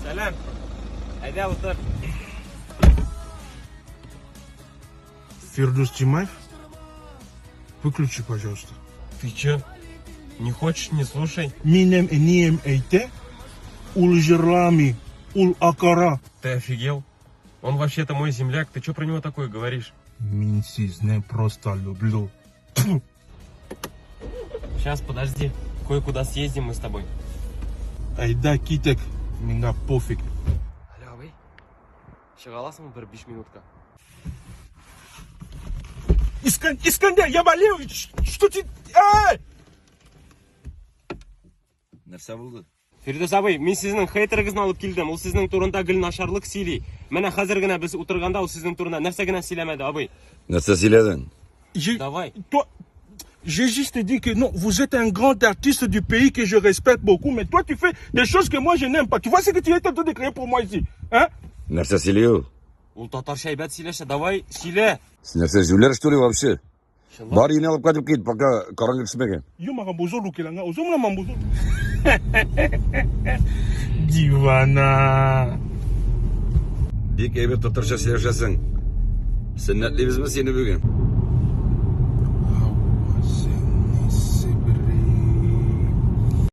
Сәлам. Әйдә утыр. Фирдус Тимаев, выключи, пожалуйста. Ты че? Не хочешь, не слушай. Минем әнием әйтә, ул җырламый, ул акыра. Ты офигел? Он вообще-то мой земляк, ты что про него такое говоришь? Мин сезне просто люблю. Сейчас, подожди. Кое-куда съездим мы с тобой. Әйдә китик, миңа пофиг. Алло, абый. Чыга аласыңмы бер 5 минутка? Искандер, я болею! Что ты... Эй! Нәрсә булды? Фирдүс абый, мин сезнең хейтерыгызны алып килдем. Ул сезнең турында гел начарлык сөйли. Менә хәзер генә без утырганда ул сезнең турында нәрсә генә сөйләмәде, абый. Нәрсә сөйләдең? Давай. Toi, j'ai juste dit que non, vous êtes un grand artiste du pays que je respecte beaucoup, mais toi tu fais des choses que moi je n'aime pas. Tu vois ce que tu es en train de créer pour moi ici? Hein? Нәрсә сөйли ул? Ул татарча әйбәт сөйләшә, давай, сөйлә. Син нәрсә, җүләр что ли вообще? Чынлап. Бар өенә алып кайтып кит, пока караңгы төшмәгән. Yo makambo ozolukela nga, ozomona mambo ozolu- Divana. Бик әйбәт татарча сөйләшәсең. Сөннәтлибезме сине бүген?